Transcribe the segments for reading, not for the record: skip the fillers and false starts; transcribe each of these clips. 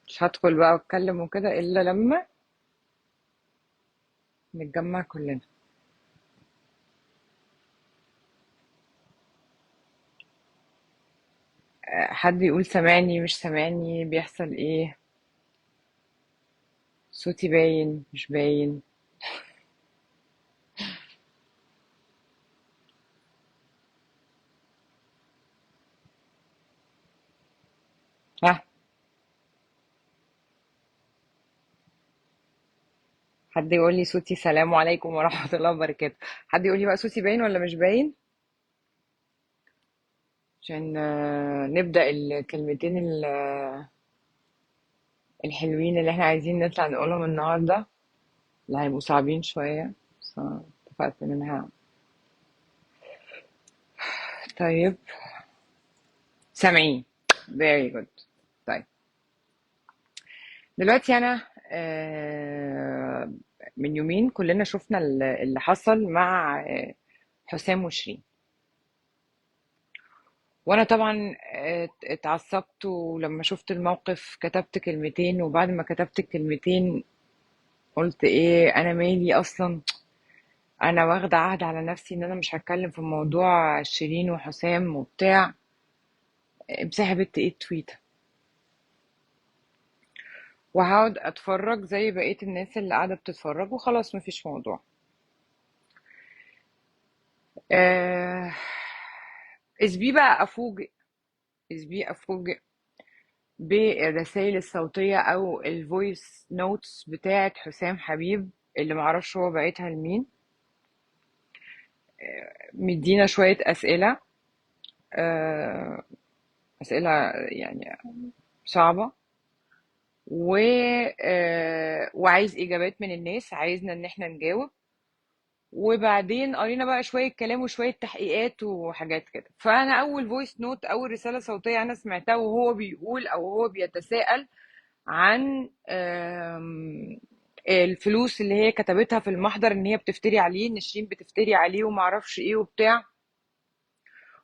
مش هدخل بقى واتكلم وكده الا لما نتجمع كلنا. حد يقول سامعني مش سامعني، بيحصل ايه، صوتي باين مش باين؟ ها، حد يقول لي صوتي؟ سلام عليكم ورحمة الله وبركاته. حد يقول لي بقى صوتي باين ولا مش باين، عشان نبدأ الكلمتين الحلوين اللي احنا عايزين نطلع نقولهم النهاردة، اللي هيبقوا صعبين شوية بس أنا اتفقت منها. طيب سامعين؟ very good. طيب دلوقتي أنا من يومين كلنا شفنا اللي حصل مع حسام وشيرين، وانا طبعا اتعصبت، ولما شفت الموقف كتبت كلمتين، وبعد ما كتبت الكلمتين قلت ايه، انا مالي اصلا، انا واخده عهد على نفسي ان انا مش هتكلم في موضوع شيرين وحسام وبتاع. امسحي بنت ايه التويته، وهقعد اتفرج زي بقيه الناس اللي قاعده بتتفرج وخلاص مفيش موضوع. اسبي بقى افوجئ، اسبي افوجئ بالرسائل الصوتية أو ال voice notes بتاعة حسام حبيب، اللي معرفش هو باعتها لمين، مدينا شوية أسئلة، أسئلة يعني صعبة، وعايز إجابات من الناس، عايزنا إن إحنا نجاوب. وبعدين قرينا بقى شوية كلام وشوية تحقيقات وحاجات كده. فأنا أول voice note، أول رسالة صوتية أنا سمعتها وهو بيقول أو هو بيتساءل عن الفلوس اللي هي كتبتها في المحضر ان هي بتفتري عليه، ان شيرين بتفتري عليه وما اعرفش ايه وبتاع،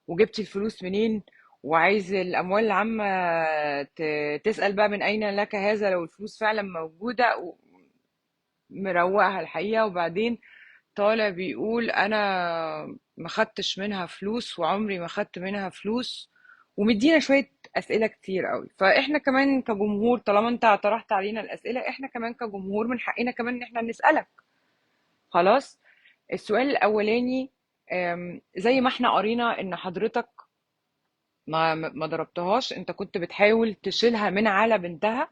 وجبتي الفلوس منين، وعايز الاموال العامه تسال بقى من اين لك هذا لو الفلوس فعلا موجوده، مروقها الحقيقه. وبعدين طالع بيقول انا ما خدتش منها فلوس وعمري ما خدت منها فلوس، ومدينا شويه اسئله كتير قوي. فاحنا كمان كجمهور، طالما انت طرحت علينا الاسئله، احنا كمان كجمهور من حقنا كمان ان احنا نسالك. خلاص، السؤال الاولاني، زي ما احنا قرينا ان حضرتك ما ضربتهاش، انت كنت بتحاول تشيلها من على بنتها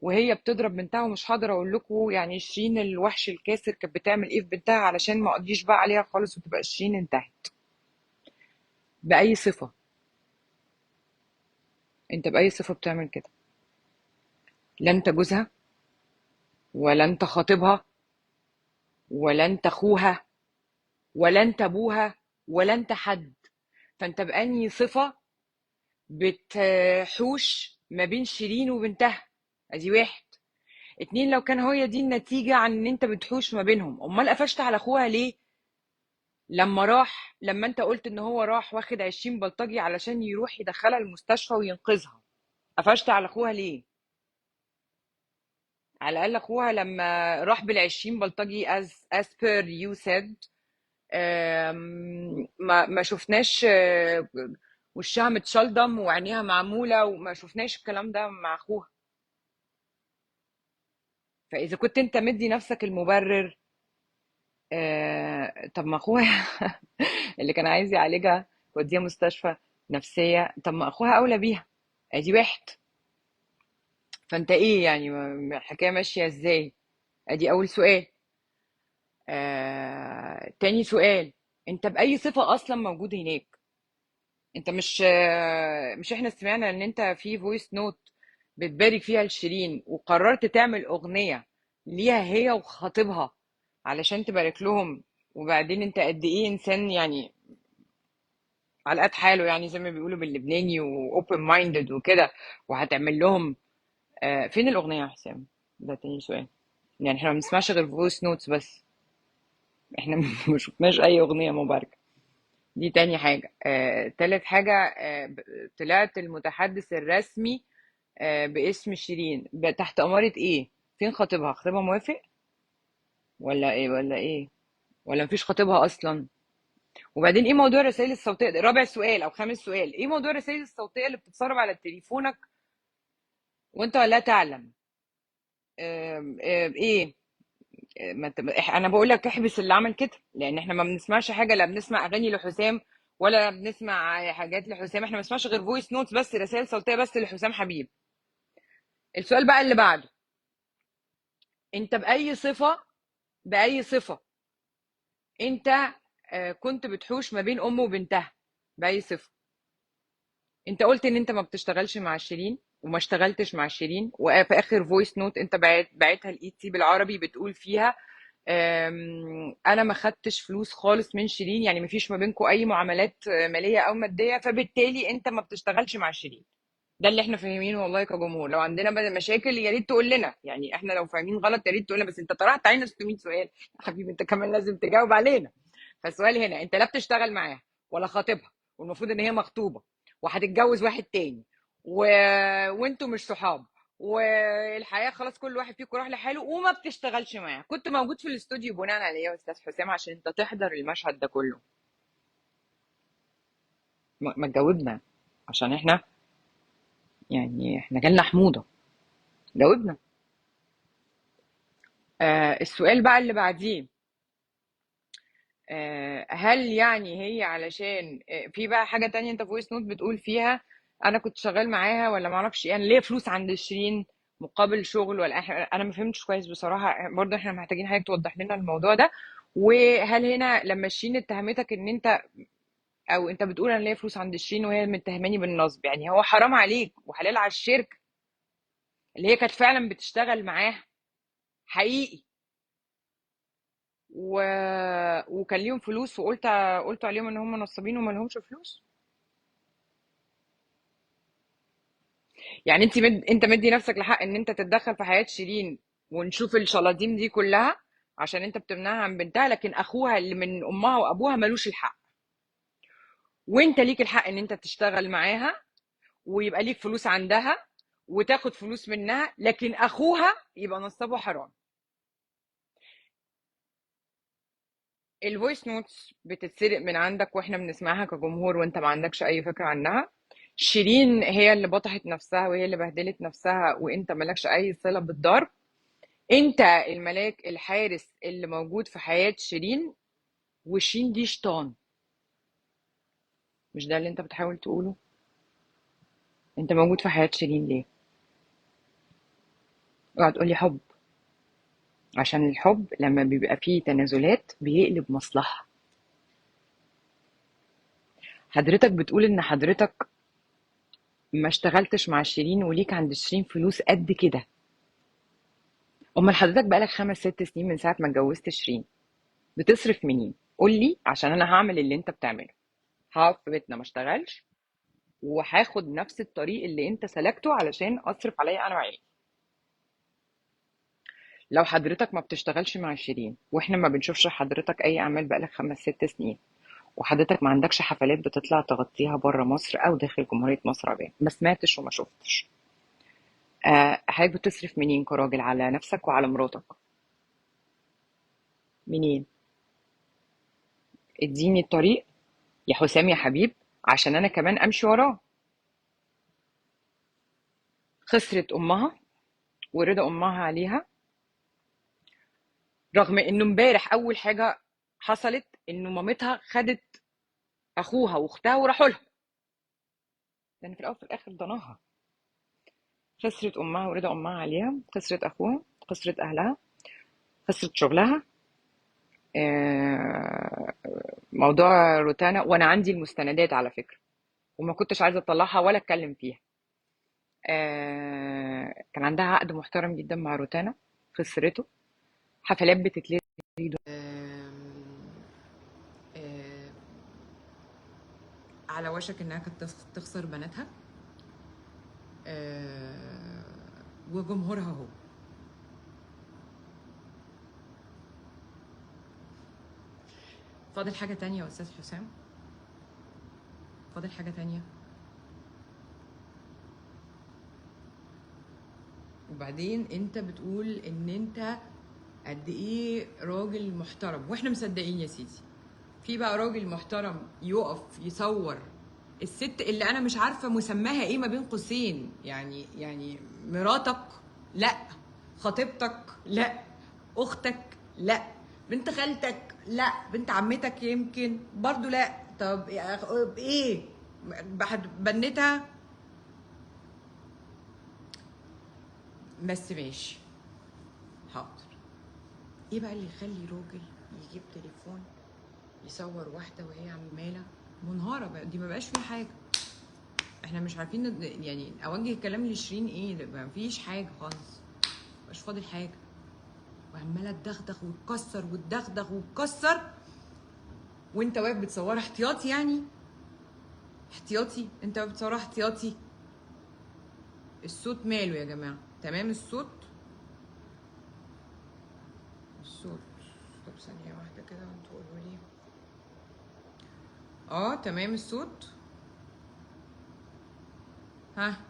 وهي بتضرب بنتها، ومش هقدر اقول لكم شيرين الوحش الكاسر كانت بتعمل ايه في بنتها علشان ما اقضيش بقى عليها خالص وتبقى شيرين انتهت. باي صفه؟ انت باي صفه بتعمل كده؟ لا انت جوزها، ولا انت خاطبها، ولا انت اخوها، ولا انت ابوها، ولا انت حد. فانت بأني صفه بتحوش ما بين شيرين وبنتها؟ ادي واحد. اتنين، لو كان هي دي النتيجة عن ان انت بتحوش ما بينهم، امال قفشت على اخوها ليه لما انت قلت ان هو راح واخد 20 بلطجي علشان يروح يدخلها المستشفى وينقذها؟ قفشت على اخوها ليه؟ على الاقل اخوها لما راح بالعشرين بلطجي as per you said، ما شفناش، وشها متشلضم وعينيها معمولة، وما شفناش الكلام ده مع اخوها. فإذا كنت أنت مدي نفسك المبرر، طب ما أخوها اللي كان عايز يعالجها ويوديها مستشفى نفسية، طب ما أخوها أولى بيها. أدي واحد. فأنت إيه يعني، الحكاية ماشية إزاي؟ أدي أول سؤال. تاني سؤال، أنت بأي صفة أصلا موجود هناك؟ أنت مش إحنا سمعنا إن أنت في voice note بتبارك فيها لشيرين وقررت تعمل أغنية ليها هي وخطيبها علشان تبارك لهم، وبعدين انت قد ايه انسان على قد حاله، زي ما بيقولوا باللبناني، و open minded وكده، وهتعمل لهم، فين الأغنية يا حسام؟ ده تاني سؤال. احنا ما بنسمعش غير voice notes بس. احنا ما شفناش اي اغنية مباركة. دي تاني حاجة. تالت حاجة، طلعت المتحدث الرسمي باسم شيرين تحت أمارة ايه؟ فين خطيبها؟ خطيبها موافق ولا ايه؟ ولا ايه؟ ولا مفيش خطيبها اصلا؟ وبعدين ايه موضوع الرسائل الصوتية ده؟ رابع سؤال او خامس سؤال، ايه موضوع الرسائل الصوتية اللي بتتسرب على تليفونك وانت لا تعلم؟ آم، آم، ايه ما انت انا بقول لك احبس اللي عمل كده، لان احنا ما بنسمعش حاجة، لا بنسمع اغاني لحسام ولا بنسمع حاجات لحسام، احنا ما بنسمعش غير voice notes بس، رسائل صوتية بس لحسام حبيب. السؤال بقى اللي بعده، انت باي صفة، باي صفة انت كنت بتحوش ما بين امه وبنتها؟ باي صفة؟ انت قلت ان انت ما بتشتغلش مع شيرين وما اشتغلتش مع شيرين، وفي اخر voice note انت بعتها لايتي بالعربي بتقول فيها انا ما خدتش فلوس خالص من شيرين، يعني ما فيش ما بينكم اي معاملات ماليه او مادية، فبالتالي انت ما بتشتغلش مع شيرين. ده اللي احنا فاهمينه والله كجمهور. لو عندنا بقى مشاكل يا ريت تقول لنا، يعني احنا لو فاهمين غلط يا ريت تقول لنا، بس انت طرحت علينا 600 سؤال يا حبيبي، انت كمان لازم تجاوب علينا. فالسؤال هنا، انت لا بتشتغل معاها ولا خاطبها، والمفروض ان هي مخطوبه وهتتجوز واحد تاني وانتوا مش صحاب، والحياة خلاص كل واحد فيكم راح لحاله، وما بتشتغلش معاها. كنت موجود في الاستوديو بناء على ايه يا استاذ حسام عشان انت تحضر المشهد ده كله؟ ما تجاوبنا عشان احنا يعني احنا جالنا حموضه، جاوبنا. السؤال بقى اللي بعديه، هل يعني هي علشان في بقى حاجة تانية انت voice note بتقول فيها انا كنت شغال معاها ولا ما اعرفش ايه، انا ليا فلوس عند شيرين مقابل شغل ولا انا ما فهمتش كويس بصراحة، برضه احنا محتاجين حاجة توضح لنا الموضوع ده. وهل هنا لما شيرين اتهمتك ان انت، او انت بتقول انا ليا فلوس عند شيرين وهي متهماني بالنصب، يعني هو حرام عليك وحلال على الشركة اللي هي كانت فعلا بتشتغل معاها حقيقي وكان ليهم فلوس، وقلت عليهم ان هم نصابين وما لهمش فلوس؟ يعني انت مدي نفسك لحق ان انت تتدخل في حياة شيرين ونشوف الشلاطيم دي كلها عشان انت بتمنعها عن بنتها، لكن اخوها اللي من امها وابوها ملوش الحق، وانت ليك الحق ان انت تشتغل معاها ويبقى ليك فلوس عندها وتاخد فلوس منها، لكن اخوها يبقى نصابه حرام. ال voice notes بتتسرق من عندك واحنا بنسمعها كجمهور وانت ما عندكش اي فكرة عنها. شيرين هي اللي بطحت نفسها وهي اللي بهدلت نفسها وانت مالكش اي صلة بالضرب. انت الملاك الحارس اللي موجود في حياة شيرين، وشيرين دي شيطان. مش ده اللي انت بتحاول تقوله؟ انت موجود في حياة شيرين ليه؟ اوعى تقولي حب، عشان الحب لما بيبقى فيه تنازلات بيقلب مصلحة. حضرتك بتقول ان حضرتك ما اشتغلتش مع شيرين وليك عند شيرين فلوس قد كده، امال حضرتك بقالك 5-6 سنين من ساعة ما اتجوزت شيرين بتصرف منين؟ قول لي عشان انا هعمل اللي انت بتعمله، هقعد في بيتنا ما اشتغلش وهاخد نفس الطريق اللي انت سلكته علشان اصرف عليا انا وعيالي. لو حضرتك ما بتشتغلش مع شيرين واحنا ما بنشوفش حضرتك اي اعمال بقالك 5-6 سنين، وحضرتك ما عندكش حفلات بتطلع تغطيها بره مصر او داخل جمهورية مصر العربية، ما سمعتش وما شفتش، حضرتك بتصرف منين كراجل على نفسك وعلى مراتك؟ منين؟ اديني الطريق يا حسام يا حبيب عشان انا كمان امشي وراه. خسرت امها ورضا امها عليها، رغم انه امبارح اول حاجة حصلت انه مامتها خدت اخوها واختها وراحوا لها، لان في الاول وفي الاخر ضناها. خسرت امها ورضا امها عليها، خسرت اخوها، خسرت اهلها، خسرت شغلها. موضوع روتانا، وانا عندي المستندات على فكرة وما كنتش عايزه اطلعها ولا اتكلم فيها. كان عندها عقد محترم جدا مع روتانا، خسرته. حفلات بتتلغي. على وشك انها كانت تخسر بناتها، وجمهورها هو. فاضل حاجة تانية يا استاذ حسام؟ فاضل حاجة تانية؟ وبعدين انت بتقول ان انت قد ايه راجل محترم، واحنا مصدقين يا سيدي. في بقى راجل محترم يقف يصور الست اللي انا مش عارفه مسماها ايه ما بين قوسين، يعني مراتك لا، خطيبتك لا، اختك لا، بنت خالتك لا، بنت عمتك يمكن برضو لا، طب ايه بنتها؟ بس ماشي حاضر. ايه بقى اللي يخلي راجل يجيب تليفون يصور واحدة وهي عماله منهاره بقى؟ دي ما بقاش فيها حاجة، احنا مش عارفين يعني اوجه الكلام لشيرين ايه، ما فيش حاجة خالص، مش فاضل حاجة، وعماله تدغدغ وتكسر وتدغدغ وتكسر، وانت واقف بتصورها احتياطي، يعني احتياطي، انت واقف بتصورها احتياطي. الصوت ماله يا جماعة؟ تمام الصوت؟ الصوت طب ثانية واحدة كده وانتوا قولوا لي. تمام الصوت؟ ها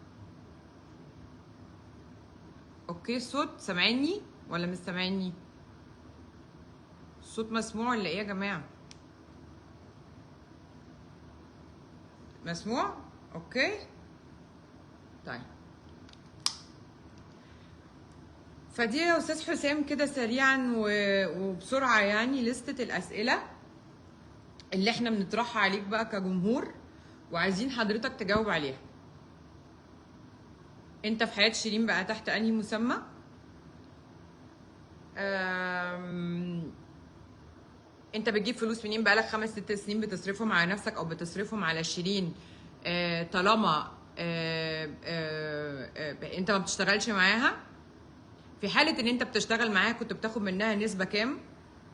okay الصوت سامعيني ولا مش سامعيني؟ الصوت مسموع ولا ايه يا جماعة؟ مسموع؟ okay طيب. فدي يا استاذ حسام كده سريعا وبسرعة يعني لستة الاسئلة اللي احنا بنطرحها عليك بقى كجمهور، وعايزين حضرتك تجاوب عليها. انت في حياة شيرين بقى تحت انهي مسمى؟ انت بتجيب فلوس منين؟ بقالك 5 6 سنين بتصرفهم على نفسك او بتصرفهم على شيرين، طالما انت ما بتشتغلش معاها. في حاله ان انت بتشتغل معاها كنت بتاخد منها نسبه كام؟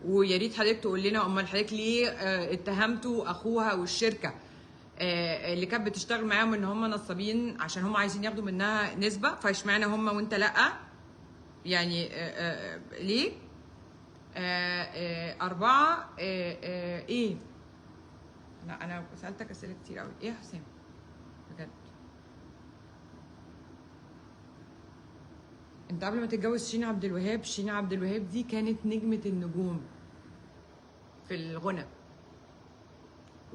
ويا ريت حضرتك تقول لنا امال حضرتك ليه اتهمتوا اخوها والشركة اللي كانت بتشتغل معاهم ان هم نصابين عشان هم عايزين ياخدوا منها نسبه، فاشمعنى هم وانت لا؟ يعني ليه؟ 4 ايه؟ لا انا سالتك اسئلة كتير قوي. ايه يا حسام؟ بجد انت قبل ما تتجوز شيرين عبد الوهاب، شيرين عبد الوهاب دي كانت نجمة النجوم في الغنى،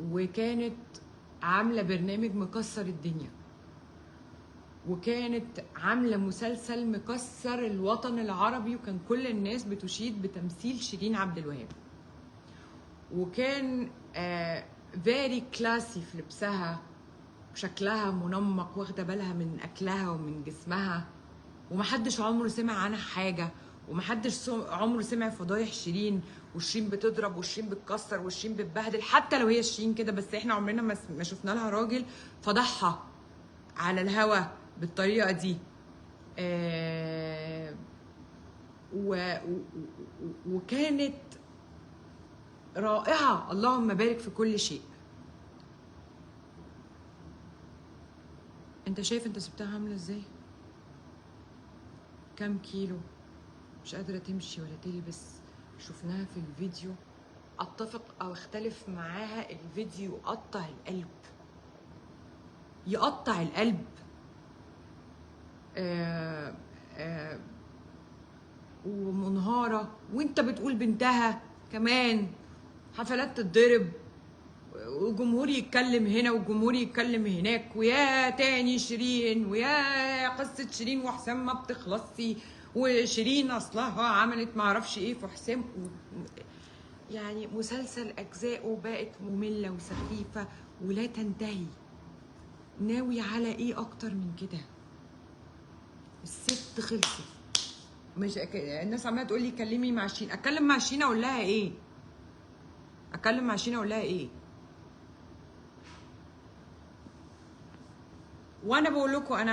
وكانت عاملة برنامج مكسر الدنيا، وكانت عاملة مسلسل مكسر الوطن العربي، وكان كل الناس بتشيد بتمثيل شيرين عبد الوهاب، وكان very classy في لبسها، شكلها منمق، واخدة بالها من أكلها ومن جسمها، ومحدش عمره سمع عنها حاجة، ومحدش عمره سمع فضايح شيرين، وشيرين بتضرب وشيرين بتكسر وشيرين بتبهدل، حتى لو هي شيرين كده، بس احنا عمرنا ما شفنا لها راجل فضحها على الهوا بالطريقة دي. وكانت رائعة، اللهم بارك في كل شيء. انت شايف انت سبتها عاملة ازاي؟ كام كيلو، مش قادرة تمشي ولا تلبس. شفناها في الفيديو، اتفق او اختلف معاها، الفيديو قطع القلب، يقطع القلب. ومنهارة، وانت بتقول بنتها كمان، حفلات تتضرب، وجمهور يتكلم هنا وجمهور يتكلم هناك، ويا تاني شيرين، ويا قصة شيرين وحسام ما بتخلصي، وشيرين اصلها عملت ما اعرفش ايه في حسام. يعني مسلسل اجزائه بقت مملة وسخيفة ولا تنتهي. ناوي على ايه اكتر من كده؟ الست خلصت. مش الناس عماله تقول لي كلمي مع شيرين، اتكلم مع شيرين اقول لها ايه؟ اتكلم مع شيرين اقول لها ايه؟ وانا بقول لكم انا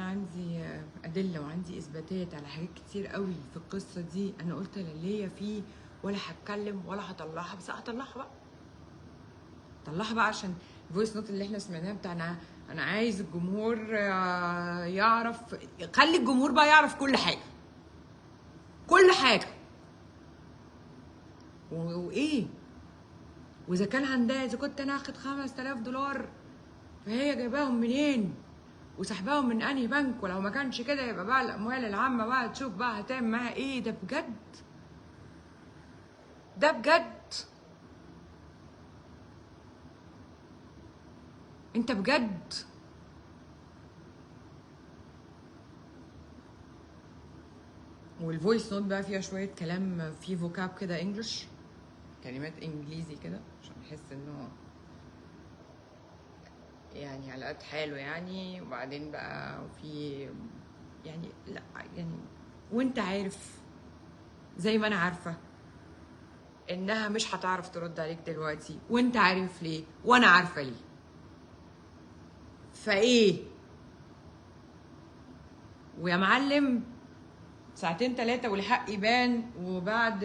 عندي ادلة وعندي اثباتات على حاجات كتير قوي في القصة دي. انا قلت لا ليا فيه ولا هتكلم ولا هطلعها، بس هطلعها بقى، طلعها بقى عشان ال voice note اللي احنا سمعناه بتاعنا. انا عايز الجمهور يعرف، خلي الجمهور بقى يعرف كل حاجة، كل حاجة. وايه واذا كان عندها، اذا كنت انا اخد $5000 فهي جايباهم منين وسحباهم من انهي بنك؟ ولو ما كانش كده يبقى بقى الاموال العامة بقى تشوف بقى هتعمل معاها ايه. ده بجد، ده بجد، انت بجد. وال voice note بقى فيها شوية كلام، في vocab كده English، كلمات انجليزي كده عشان احس انه يعني على قد حاله يعني. وبعدين بقى في يعني لا يعني، وانت عارف زي ما انا عارفه انها مش هتعرف ترد عليك دلوقتي، وانت عارف ليه وانا عارفه ليه. فايه ويا معلم، ساعتين ثلاثة والحق يبان، وبعد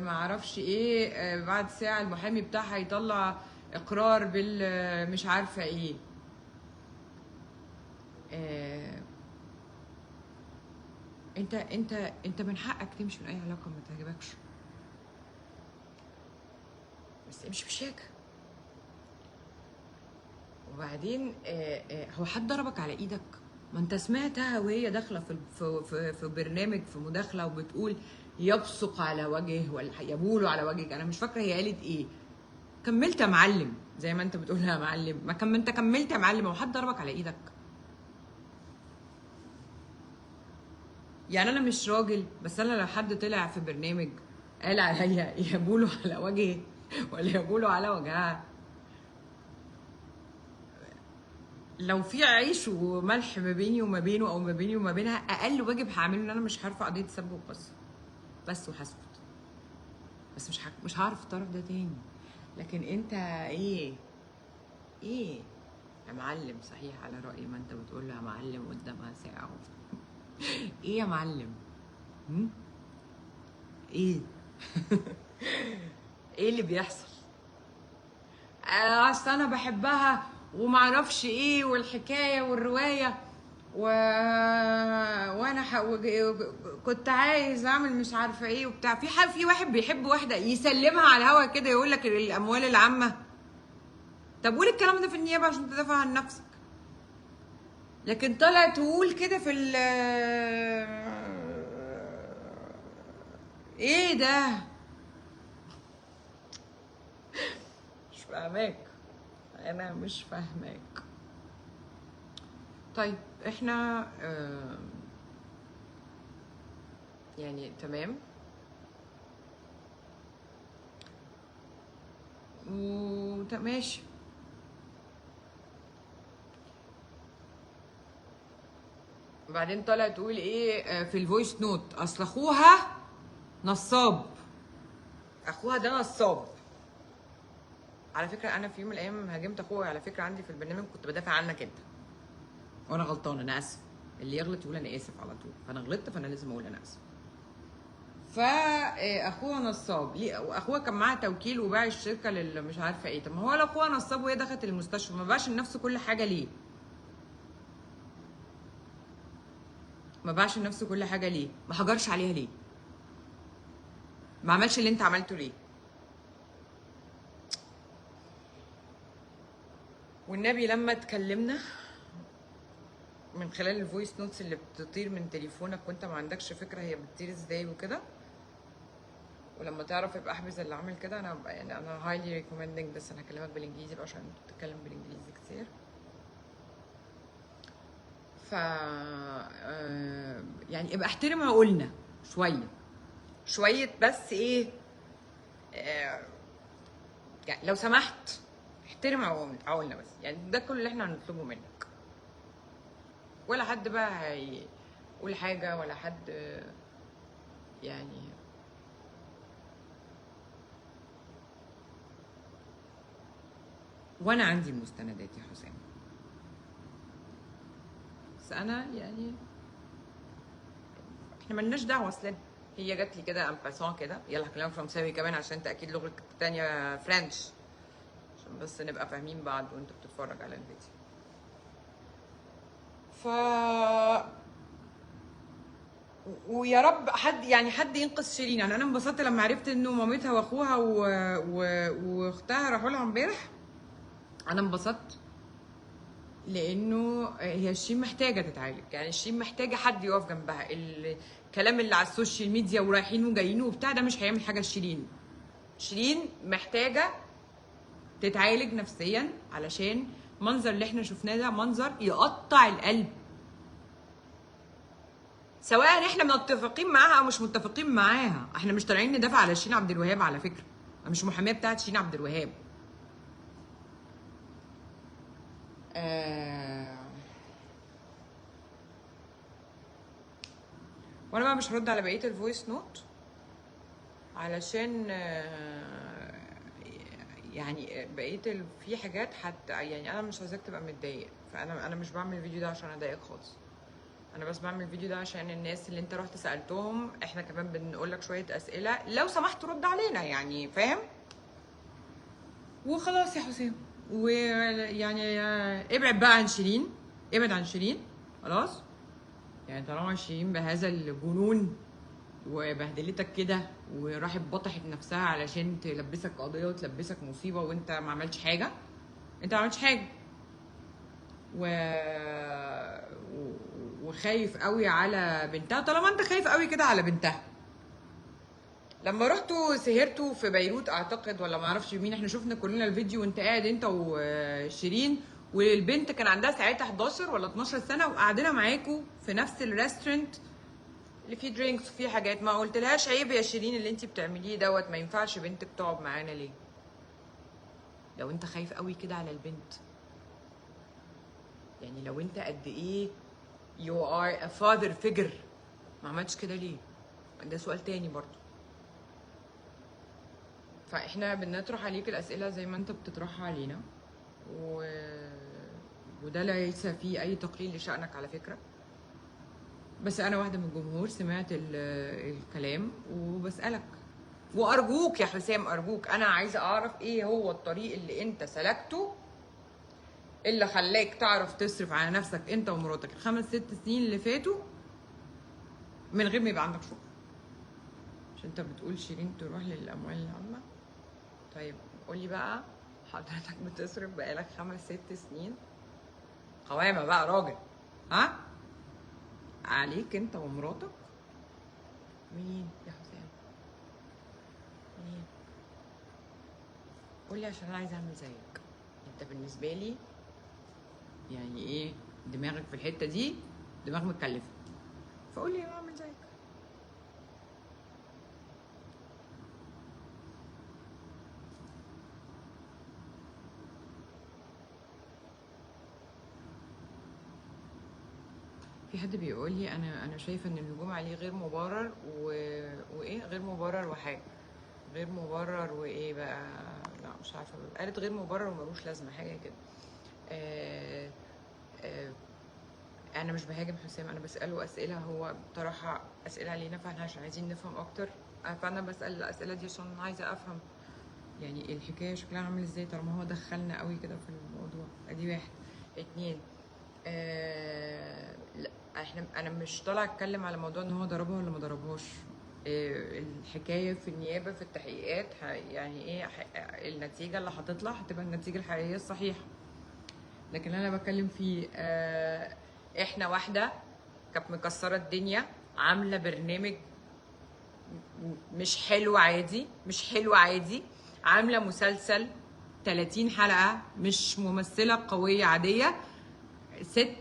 ما اعرفش ايه، بعد ساعة المحامي بتاعها يطلع اقرار بال مش عارفة ايه. انت انت انت من حقك تمشي من اي علاقة ما تعجبكش، بس امشي بشياكة. وبعدين هو حد ضربك على ايدك؟ ما انت سمعتها وهي داخله في في في برنامج، في مداخله، وبتقول يبصق على وجهه ولا يبول على وجهك، انا مش فاكره هي قالت ايه. كملت يا معلم زي ما انت بتقولها يا معلم، ما انت كملت يا معلم. هو حد ضربك على ايدك؟ يعني انا مش راجل، بس انا لو حد طلع في برنامج قال عليا يبولوا على وجهي ولا يبولوا على وجهها، لو في عيش وملح ما بيني وما بينه او ما بيني وما بينها، اقل واجب هعمله ان انا مش هرفع قضية سب وقذف بس، وهسكت، بس مش هعرف الطرف ده تاني. لكن انت ايه ايه يا معلم؟ صحيح على راي ما انت بتقول له يا معلم قدامها ساعة. ايه يا معلم؟ ايه ايه اللي بيحصل؟ اصل انا بحبها ومعرفش ايه والحكاية والرواية وانا كنت عايز اعمل مش عارفه ايه وبتاع. في واحد بيحب واحدة يسلمها على الهوا كده، يقول لك الاموال العامة. طب قول الكلام ده في النيابة عشان تدافع عن نفسك، لكن طلع تقول كده في ال ايه ده؟ مش فاهماك، انا مش فاهماك. طيب احنا يعني تمام، وماشي. بعدين طلع تقول ايه في ال voice note؟ اصل اخوها نصاب، اخوها ده نصاب. على فكرة انا في يوم من الايام هاجمت اخوها على فكرة عندي في البرنامج، كنت بدافع عنك انت وانا غلطانة، انا اسف. اللي يغلط يقول انا اسف على طول، فانا غلطت فانا لازم اقول انا اسف. فاخوها نصاب ليه؟ واخوها كان معاه توكيل وباع الشركة للي مش عارفه ايه. طب ما هو لو اخوها نصاب وهي دخلت المستشفى ما باعش لنفسه كل حاجة ليه؟ ما باعش لنفسه كل حاجة ليه؟ ما حجرش عليها ليه؟ ما عملش اللي انت عملته ليه؟ والنبي لما اتكلمنا من خلال ال voice notes اللي بتطير من تليفونك وانت ما عندكش فكرة هي بتطير ازاي وكده، ولما تعرف يبقى احبس اللي عامل كده. انا يعني انا highly recommending بس انا هكلمك بالانجليزي بقى عشان بتتكلم بالانجليزي كتير. ف يعني ابقى احترم عقولنا شوية شوية، بس ايه يعني لو سمحت احترم عقولنا بس، يعني ده كل اللي احنا هنطلبه منك. ولا حد بقى هيقول حاجة ولا حد يعني. وانا عندي المستندات يا حسام، بس انا يعني احنا ملناش دعوه. اصلا هي جات لي كده en passant كده، يلا هكلمك فرنساوي كمان عشان انت اكيد لغتك التانية French، عشان بس نبقى فاهمين بعض وانت بتتفرج على الفيديو. ف ويا رب حد، يعني حد ينقذ شيرين. يعني انا انبسطت لما عرفت انه مامتها واخوها واختها راحوا لها امبارح. انا انبسطت لانه هي شيرين محتاجه تتعالج، يعني شيرين محتاجه حد يقف جنبها. الكلام اللي على ال social media ورايحين وجايين وبتاع ده مش هيعمل حاجة لشيرين. شيرين محتاجه تتعالج نفسيا، علشان المنظر اللي احنا شفناه ده منظر يقطع القلب، سواء احنا متفقين معاها او مش متفقين معاها. احنا مش طالعين ندافع على شيرين عبد الوهاب على فكرة، انا مش محاميه بتاعت شيرين عبد الوهاب. وانا بقى مش هرد على بقية ال voice note علشان يعني بقية في حاجات حتى، يعني انا مش عايزاك تبقى متضايق، فانا مش بعمل الفيديو ده عشان اضايقك خالص. انا بس بعمل الفيديو ده عشان الناس اللي انت رحت سالتهم، احنا كمان بنقول لك شوية اسئلة، لو سمحت رد علينا، يعني فاهم؟ وخلاص يا حسام، ويعني ابعد بقى عن شيرين، ابعد عن شيرين خلاص. يعني طالما شيرين بهذا الجنون وبهدلتك كده وراحت بطحت نفسها علشان تلبسك قضية وتلبسك مصيبة وانت ما عملتش حاجة، انت ما عملتش حاجة، وخايف قوي على بنتها. طالما انت خايف قوي كده على بنتها، لما رحتوا سهرتوا في بيروت اعتقد، ولا ما اعرفش مين، احنا شفنا كلنا الفيديو وانت قاعد انت وشيرين، والبنت كان عندها ساعتها 11 ولا 12 سنة، وقعدنا معاكوا في نفس ال restaurant اللي فيه drinks وفيه حاجات. ما قلتلهاش عيب يا شيرين اللي انت بتعمليه دوت، ما ينفعش بنتك تقعد معانا ليه؟ لو انت خايف قوي كده على البنت، يعني لو انت قد ايه you are a father figure، ما عملتش كده ليه؟ ده سؤال تاني برضو. فاحنا بنطرح عليك الاسئلة زي ما انت بتطرحها علينا، وده ليس فيه اي تقليل لشأنك على فكرة، بس انا واحدة من الجمهور سمعت الكلام وبسألك. وارجوك يا حسام، ارجوك، انا عايزه اعرف ايه هو الطريق اللي انت سلكته اللي خلاك تعرف تصرف على نفسك انت ومراتك الخمس ست سنين اللي فاتوا من غير ما يبقى عندك شغل. مش انت بتقول شيرين تروح للاموال العامة؟ طيب قولي بقى حضرتك بتصرف بقالك 5 6 سنين قوامه بقى راجل، ها، عليك انت ومراتك منين يا حسام؟ منين؟ قولي عشان انا عايزه اعمل زيك. انت بالنسبة لي يعني ايه دماغك في الحتة دي دماغ متكلفه، فقولي انا اعمل زيك. في حد بيقول لي انا شايفه ان الهجوم عليه غير مبرر وايه غير مبرر وحاجه غير مبرر وايه بقى، لا مش عارفه، قالت غير مبرر وملوش لازمه حاجة كده. انا مش بهاجم حسام، انا بساله اسئلة، هو طرحها اسئلة علينا فاحنا عشان عايزين نفهم اكتر، فانا بسال الاسئلة دي عشان عايزه افهم يعني الحكاية شكلها عامل ازاي طالما هو دخلنا قوي كده في الموضوع. ادي واحد. اتنين، لا انا مش طالعه اتكلم على موضوع ان هو ضربها ولا ما ضربهاش. الحكاية في النيابة في التحقيقات، يعني ايه النتيجة اللي هتطلع هتبقى النتيجة الحقيقية الصحيحة. لكن انا بتكلم فيه احنا واحدة كانت مكسرة الدنيا، عامله برنامج مش حلو عادي، مش حلو عادي، عامله مسلسل 30 حلقة، مش ممثلة قوية عادية، ست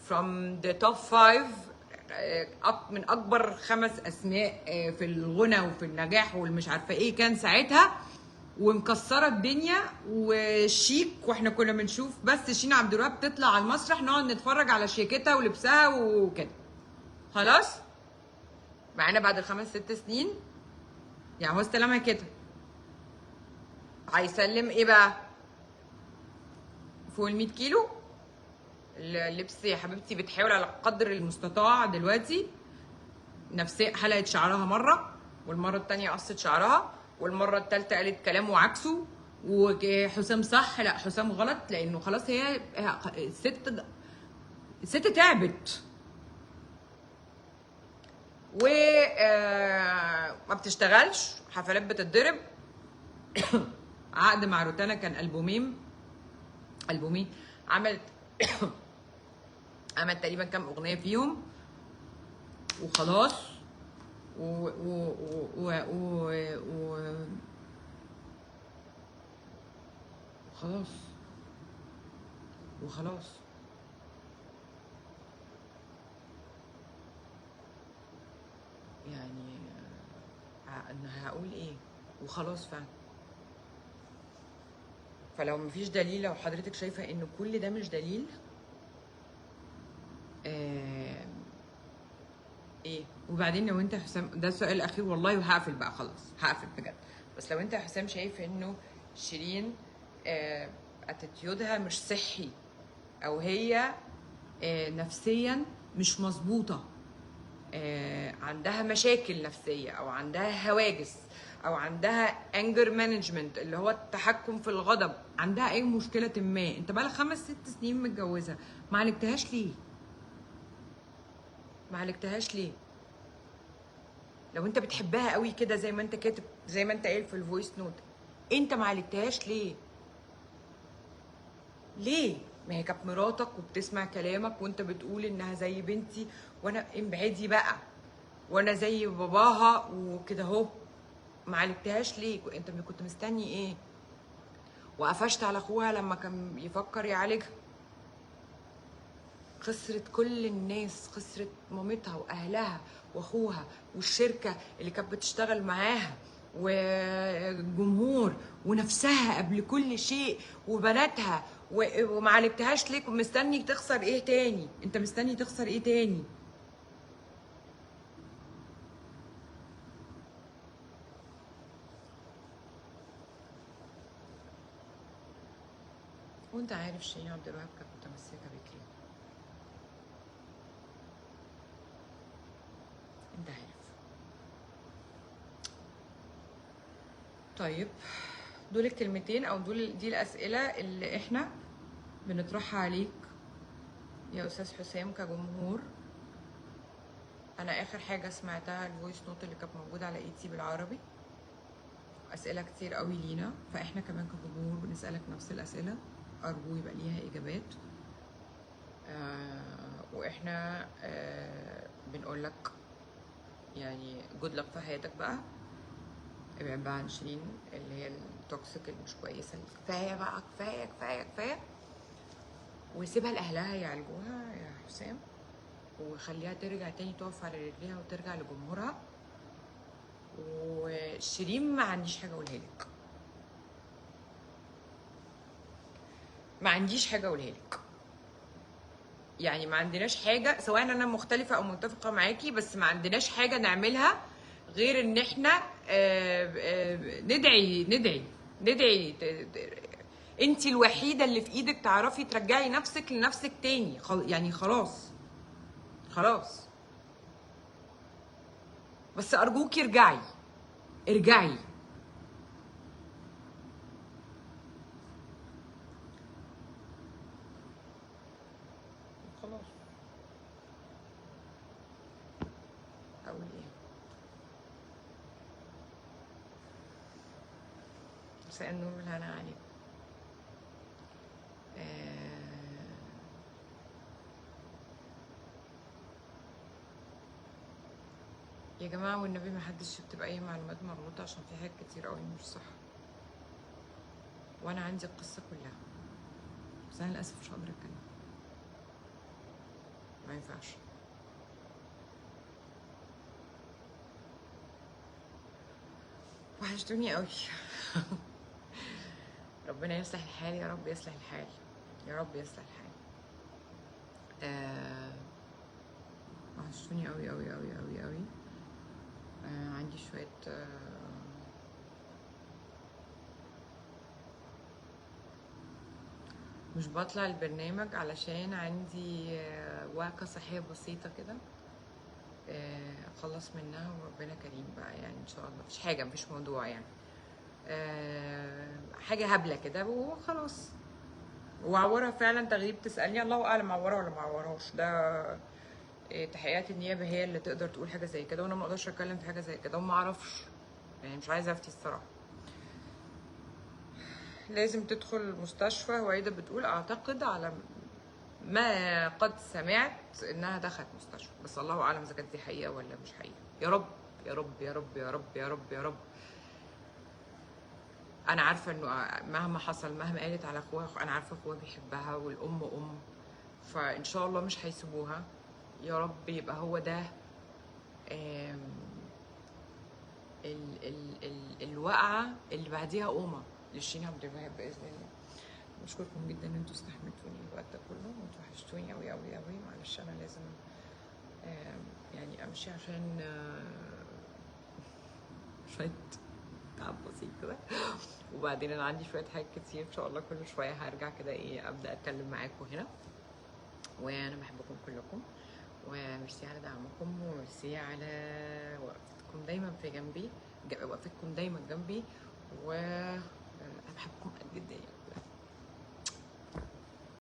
from the top 5، من اكبر 5 اسماء في الغنى وفي النجاح والمش عارفه ايه كان ساعتها، ومكسره الدنيا وشيك، واحنا كنا بنشوف بس شيرين عبد الوهاب تطلع على المسرح نقعد نتفرج على شيكتها ولبسها وكده. خلاص معانا بعد 5 6 سنين، يعني هو استلمها كده، هيسلم ايه بقى؟ فوق ال 100 كيلو اللبس يا حبيبتي. بتحاول على قدر المستطاع دلوقتي، نفسية حلقت شعرها مرة، والمرة التانية قصت شعرها، والمرة التالتة قالت كلام وعكسه، وحسام صح لا حسام غلط، لانه خلاص هي الست تعبت. و ما بتشتغلش، حفلات بتتضرب. عقد مع روتانا كان البومين، عملت عملت تقريبا كام اغنية فيهم وخلاص. و و و و, و... خلاص وخلاص. يعني انا هقول ايه وخلاص فعلا. فلو مفيش دليل، لو حضرتك شايفه ان كل ده مش دليل، ايه؟ وبعدين لو انت يا حسام، ده السؤال الاخير والله وهقفل بقى خلاص، هقفل بجد. بس لو انت يا حسام شايف انه شيرين اتيتيودها مش صحي، او هي نفسيا مش مظبوطة، عندها مشاكل نفسية، او عندها هواجس، او عندها anger management اللي هو التحكم في الغضب، عندها اي مشكلة ما، انت بقالك 5 6 سنين متجوزة، ما عالجتهاش ليه؟ ما عالجتهاش ليه؟ لو انت بتحبها قوي كده زي ما انت كاتب، زي ما انت قايل في ال voice note، انت ما عالجتهاش ليه؟ ليه؟ ما هي كانت مراتك وبتسمع كلامك وانت بتقول انها زي بنتي، وانا ابعدي بقى، وانا زي باباها وكده اهو، ما عالجتهاش ليه؟ انت كنت مستني ايه؟ وقفشت على اخوها لما كان يفكر يعالجها. خسرت كل الناس، خسرت مامتها واهلها واخوها والشركة اللي كانت بتشتغل معاها والجمهور ونفسها قبل كل شيء وبناتها، وما عالجتهاش ليه؟ مستني تخسر ايه تاني؟ انت مستني تخسر ايه تاني؟ وانت عارف شيرين عبد الوهاب كانت متمسكة بيك ليه؟ انت عارف. طيب دول الكلمتين او دول دي الاسئلة اللي احنا بنطرحها عليك يا استاذ حسام كجمهور. انا اخر حاجة سمعتها ال voice note اللي كانت موجودة على ايتي بالعربي، اسئلة كتير قوي لينا، فاحنا كمان كجمهور بنسالك نفس الاسئلة، ارجو يبقى ليها اجابات. واحنا بنقول لك يعني good luck في حياتك بقى، ابعد بقى عن شيرين اللي هي ال toxic اللي مش كويسة، كفاية بقى، كفاية كفاية كفاية، وسيبها لاهلها يعالجوها يا حسام، وخليها ترجع تاني تقف على رجليها وترجع لجمهورها. وشيرين ما عنديش حاجة اقولها لك، ما عنديش حاجة اقولها لك، يعني ما عندناش حاجة، سواء انا مختلفة او متفقه معاكي، بس ما عندناش حاجة نعملها غير ان احنا ندعي ندعي ندعي. انت الوحيدة اللي في ايدك تعرفي ترجعي نفسك لنفسك تاني، يعني خلاص خلاص، بس ارجوكي ارجعي ارجعي. خلاص اقول ايه؟ مساء النور والهنا عليكم. يا جماعة والنبي ما حدش يكتب أي معلومات مغلوطة، عشان في حاجات كتير قوي مش صح، وأنا عندي القصة كلها، بس أنا للأسف مش هقدر أتكلم، ما ينفعش. وحشتوني قوي. ربنا يصلح الحال يا رب، يصلح الحال يا رب، يصلح الحال. وحشتوني قوي قوي قوي قوي قوي. عندي شوية مش بطلع البرنامج علشان عندي وعكة صحية بسيطة كده، اخلص منها وربنا كريم بقى، يعني ان شاء الله مفيش حاجة، مفيش موضوع يعني، حاجة هبلة كده وخلاص. وعورها فعلا تغريب تسألني الله اعلم عورها ولا ما عورهاش، ده تحقيقات النيابة هي اللي تقدر تقول حاجة زي كده، وانا ما اقدرش اتكلم في حاجة زي كده وما اعرفش، يعني مش عايزه افتي الصراحة. لازم تدخل المستشفى. وعيده بتقول اعتقد على ما قد سمعت انها دخلت مستشفى، بس الله اعلم اذا كانت دي حقيقة ولا مش حقيقة. يا رب يا رب يا رب يا رب يا رب يا رب. انا عارفه انه مهما حصل، مهما قالت على اخوها، انا عارفه اخوها بيحبها والام ام، فان شاء الله مش هيسيبوها. يا رب يبقى هو ده ال ال ال الوقعة اللي بعديها قومه لشيرين عبد الوهاب باذن الله. بشكركم جدا ان انتوا استحملتوني الوقت ده كله، وانتوا وحشتوني قوي قوي قوي. معلش انا لازم يعني امشي عشان شوية تعب بسيط كده، وبعدين انا عندي شوية حاجات كتير ان شاء الله كل شوية هرجع كده ايه ابدا اتكلم معاكم هنا. وانا بحبكم كلكم، وميرسي على دعمكم، وميرسي على وقفتكم دايما في جنبي، وقفتكم دايما جنبي، و انا بحبكم